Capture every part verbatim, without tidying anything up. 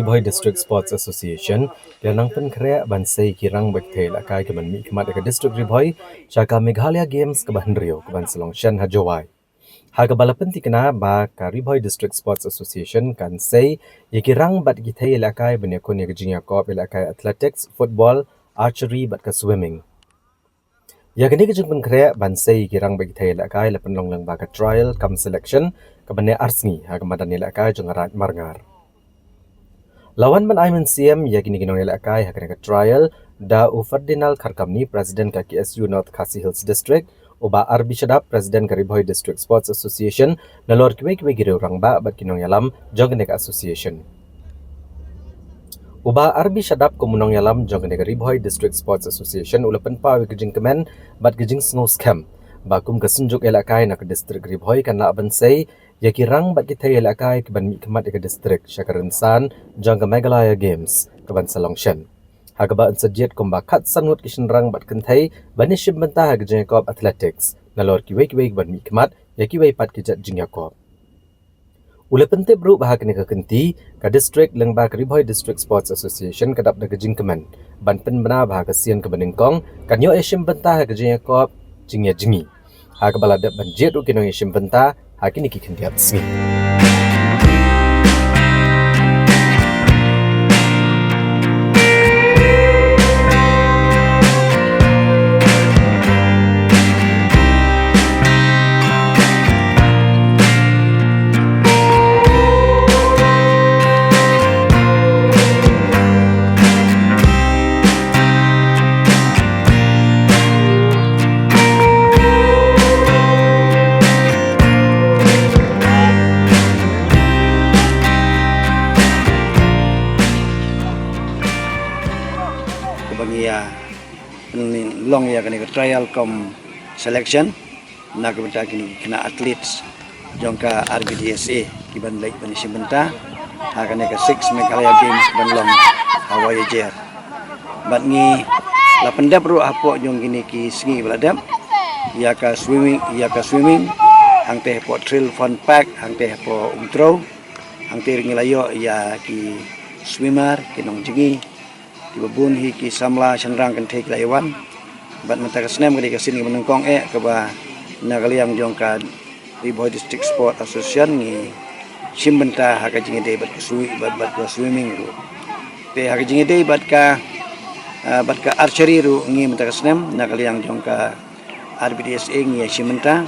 Ri Bhoi District Sports Association ki la nang pynkhreh ban sei ki rang bad ki thei ïalehkai kiban mihkhmat ïa ka District Ri Bhoi sha ka Meghalaya Games kaba hynriew kaban sa long shen ha Jowai. Ha kaba la pynthikna ba ka Ri Bhoi District Sports Association kan sei ïa ki rang bad ki thei ïalehkai ban ïakhun ïa ka jingïakop ïalehkai athletics, football, archery bad ka swimming. Ïa kane ka jingpynkhreh ban sei ïa ki rang bad ki thei ïalehkai la pynlong lyngba ka trial cum selection kaba neh ar sngi ha ka madan ïalehkai jong ka Raid Marngar. La wan ban ai mynsiem ïa kine ki nongïalehkai ha kane ka trial da u Ferdinand Kharkamni, President ka K S U North Khasi Hills District, u Bah R B Shadap, President ka Ri Bhoi District Sports Association, nalor kiwei kiwei ki riew rangbah bad ki nongïalam jong kane ka association. U Bah R B Shadap kum u nongïalam jong kane ka Ri Bhoi District Sports Association u la pynpaw ïa ka jingkmen bad ka jingsngewskhem ba kum ka synjuk ïalehkai na ka District Ri Bhoi kan lah ban sei ïa ki rang bad ki thei ïalehkai kiban mihkhmat ïa ka district sha ka rynsan jong ka Meghalaya Games kaban sa long shen, ha kaba yn sa jied kumba khatsan ngut ki shynrang bad kynthei ban ïashim bynta ha ka jingïakop athletics nalor kiwei kiwei kiban mihkhmat ïa kiwei pat ki jait jingïakop. U la pyntip ruh ba ha kane ka kynti ka district lyngba ka Ri Bhoi District Sports Association ka dap da ka jingkmen ban pynbna ba ha ka sien kaba nyngkong kan ïoh ïashim bynta ha ka jingïakop jingïajngi, ha kaba la dep ban jied ruh ki nongïashim bynta ha kine ki khyndiat sngi. Kaba ngi ïa, ngi long ïa kane ka trial cum selection na ka bynta kine ki khynnah athletes jong ka R B D S A kiban leit ban ïashim bynta ha kane ka six Meghalaya Games ban long ha Wahiajer. Bad ngi la pyndep ruh hapoh jong kine ki sngi ba la dep ïa ka swimming, ïa ka swimming hangtei hapoh Thrill Fun Park, hangtei hapoh Umtrew, hangtei ruh ngi la ïoh ïa ki swimmer, ki nongjngi, kiba bun hi ki samla shynrang kynthei ki la ïa wan. Bad mynta ka snem ka dei ka sien kaba nyngkong eh kaba na ka liang jong ka Ri Bhoi District Sport Association ngi shim bynta ha ka jingïadei bad ka swi-, bad, bad ka swimming ruh. Te ha ka jingïadei bad ka, ah, bad ka archery ruh ngi mynta ka snem na ka liang jong ka R B D S A ngi ïa shim bynta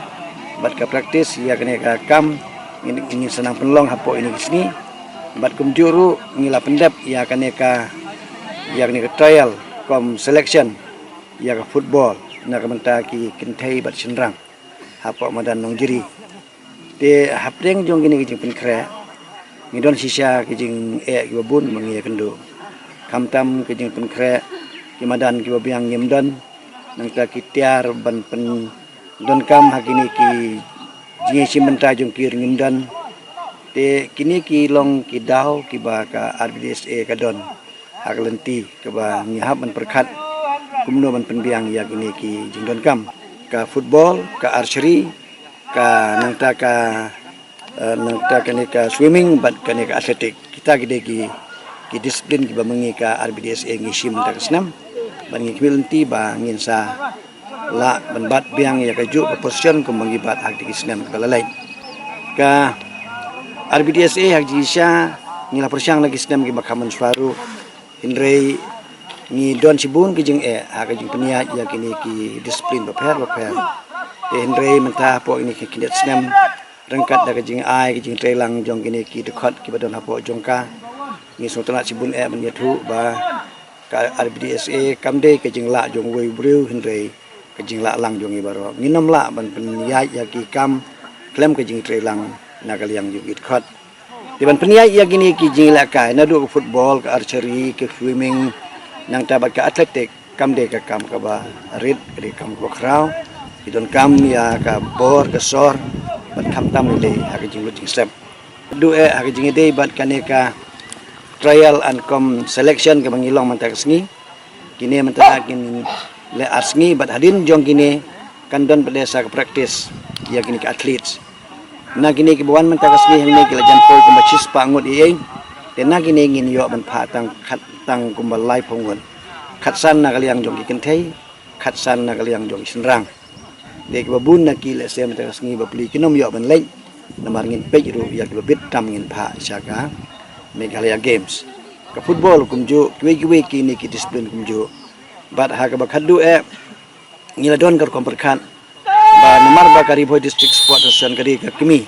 bad ka practice ïa kane ka kam ngi, ngi sa nang pynlong hapoh ine ki sngi. Bad kumjuh ruh ngi la pyndep ïa kane ka, ïa kane ka trial cum selection ïa ka football na ka bynta ki kynthei bad shynrang hapoh madan Nongjri. Te hapdeng jong kine ki jingpynkhreh ngi don shisha ki jingeh kiba bun ba ngi ïa kynduh. Khamtam ki jingpynkhreh ki madan kiba biang ngim don, nangta ki tiar ban pyndonkam ha kine ki jingïashim bynta jong ki ruh ngim don. Te kine ki long ki daw kiba ka R B D S A ka don ha ka lynti kaba ngi hap ban pyrkhat kumno ban pynbiang ïa kine ki jingdonkam. Ka football, ka archery, ka nangta ka, eh, nangta kane ka swimming bad kane ka athletic. Kita ki dei ki, ki disiplin kiba ma ngi ka R B D S A ngi shim mynta ka snem. Bad ngi khmih lynti ba ngin sa lah ban bat biang ïa kajuh ka position kumba ngi bat ha kine ki snem kiba la leit. Ka R B D S A ha ka jingshisha ngi la pyrshang la ki snem kiba kham mynshuwa ruh. Hynrei ngi don shibun ki jingeh ha ka jingpynïaid ïa kine ki disiplin bapher bapher. Te hynrei mynta hapoh kine ki khyndiat snem ryngkat da ka jingai ka jingtreilang jong kine ki dkhot kiba don hapoh jong ka, ngi sngewtynnat shibun eh ban ïathuh ba ka R B D S A kam dei ka jinglah jong uwei u briew hynrei ka jinglah lang jong ngi baroh. Ngin ym lah ban pynïaid ïa ki kam khlem ka jingtreilang na ka liang jong ki dkhot. Te ban pynïaid ïa kine ki jingïalehkai naduh ka football, ka archery, ka swimming, nangta bad ka athletic kam dei ka kam kaba rit, ka dei ka kam kaba khraw. Ki donkam ïa ka bor, ka sor bad khamtam lei lei ha ka jinglut jingsep. Duh eh ha ka jingïadei bad kane ka trial and cum selection kaba ngi long mynta ka sngi. Kine mynta kin leh ar sngi bad hadien jong kine kan don pat de sa ka practice ïa kine ki athletes. Na kine kiba wan mynta ka sngi hangne ki la jan poi kumba shispah ngut ïa ïeng. Te na kine ngin ïoh ban phah tang khat tang kumba laiphew ngut. Khatsan na ka liang jong ki kynthei, khatsan na ka liang jong ki shynrang. Te kiba bun na ki lehse mynta ka sngi bapli kin ym ïoh ban leit. Namar ngin peit ruh ïa kiba bit tam ngin phah sha ka Meghalaya Games. Ka football kumjuh, kiwei kiwei kine ki discipline kumjuh. Bad ha kaba khatduh eh, ngi la don ka rukom pyrkhat ba namar ba ka Ri Bhoi District Sport Association ka dei ka kmie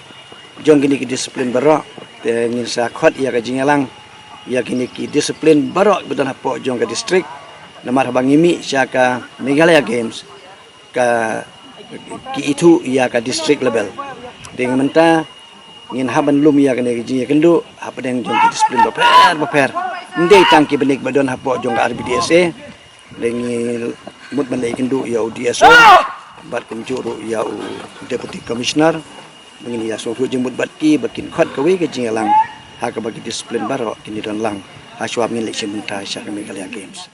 jong kine ki discipline baroh, te ngin sa khot ïa ka jingïalang ïa kine ki discipline baroh ba don hapoh jong ka district. Namar haba ngi mih sha ka Meghalaya Games, ka ki ithuh ïa ka district level. Te mynta ngin hap ban lum ïa kane ka jingïakynduh hapdeng jong ki discipline bapher bapher. Ym dei tang ki bniah ba don hapoh jong ka R B D S A. Te ngi mut ban leit kynduh ïa u D S O bad kumjuh ruh ïa u Deputy Commissioner. Ba ngin ïa sngewthuh jingmut bad ki ba kin khot kawei ka jingïalang ha kaba ki discipline baroh kin ïa don lang ha shwa ba ngin leit shim bynta sha ka Meghalaya Games.